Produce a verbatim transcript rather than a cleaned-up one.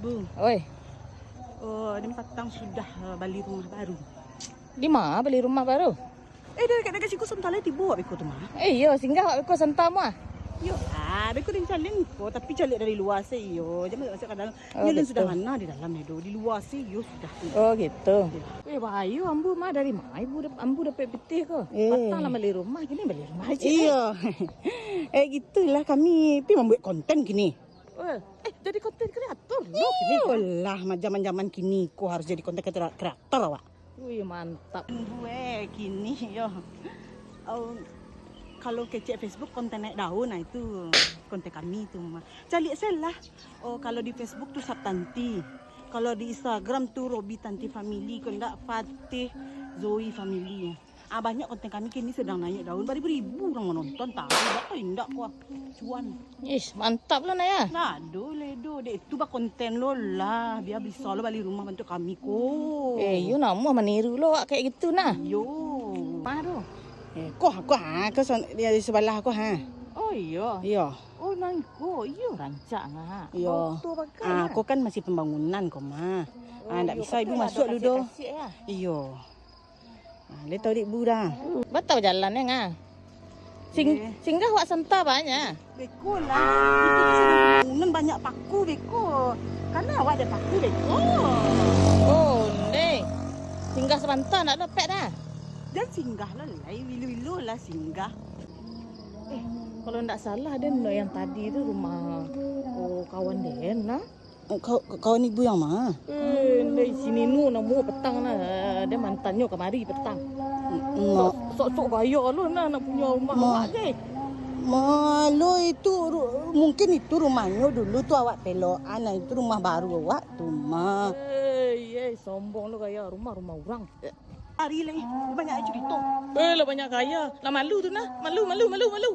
Bu. Oi. Oh, den patang sudah, eh, bali rumah baru. Di ma bali rumah baru? Eh, dakek-dakek siko, sabanta lai tibo awak beko tu, Ma. Eh, iyo, singgah awak beko sabanta, Ma. Yo, ah, beko den caliak ko, tapi caliak dari lua se, iyo. Jan masuak-masuak ka dalam. Oh, nyo alun sudah gitu. Mano di dalam ni, do. Di lua se, iyo, sudah tu. Oh, gitu. Iyo. Eh, bahayo ambo, Ma, dari ma ibu dap-, ambo dapek pitih ko? Eh. Patang lah bali rumah, kini bali rumah se. Iyo. Eh, gitulah kami pi mambuek konten kini. Eh, eh, jadi konten kreator lo kini, kan? Iyolah, ma-, zaman-zaman kini ko harus jadi konten kreator, kreator awak. Wih, mantap. Ambo, eh, kini yo. Au, kalau kecek Facebook konten naik daun, nah itu konten kami tu, Ma. Caliak se lah. Oh, kalau di Facebook tu Sabtanti. Kalau di Instagram tu Robi Tanti Family, ko ndak Fatih Zoe Family. Ah, banyak konten kami kini sadang naiak daun, baribu-ribu urang manonton, tahu dak ko indak ko, cuan. Ish, mantap lo, Naya. Nah, do le do, dek tu bakonten lo lah, bia bisa lo bali rumah bantuak kami ko. Eh, iyo namuah maniru lo awak kayak gitu nah. Iyo. Ma tu? Eh, ko, ko, ha, ko son-, di, di sabalah ko, ha. Oh, iyo. Iyo. Oh, nan ko, iyo rancak ngah. Iyo. Auto bagai ah, nah. Ko kan masih pambangunan ko, Ma. Oh, ah, ndak iyo, bisa tapi ibu lah masuak ado lu do. Kasiak-kasiak, ya? Iyo. Ah, lai tau dek Bu dah. Batau jalan, eh, ngah. Sing-, eh. Singgah wak santa banyak. Beko lah. Itu tu bangunan banyak paku beko. Kana awak ado paku beko. Oh, ndeh. Singgah sabanta ndak dapek dah. Jan singgah lah, lai. Wilo-wilo lah singgah. Eh, kalau ndak salah, den, yang tadi tu rumah, oh, kawan den, nah. Ka-, kawan ibu yang ma? Eh, ndai, si Ninu namo petang nah. Dia mantannyo kamari petang. Mm, sok, sok, sok gaya lo nah, nak punyo rumah ma-, awak je. Ma lo itu ru-, mungkin itu rumahnyo dulu tu awak pelokan, nah itu rumah baru awak tu, Ma. Eh, ye, sombong lo gaya rumah, rumah urang. Ari lai, banyak ai curito. Eh, lah banyak gaya. Lah malu tu nah. Malu, malu, malu, malu.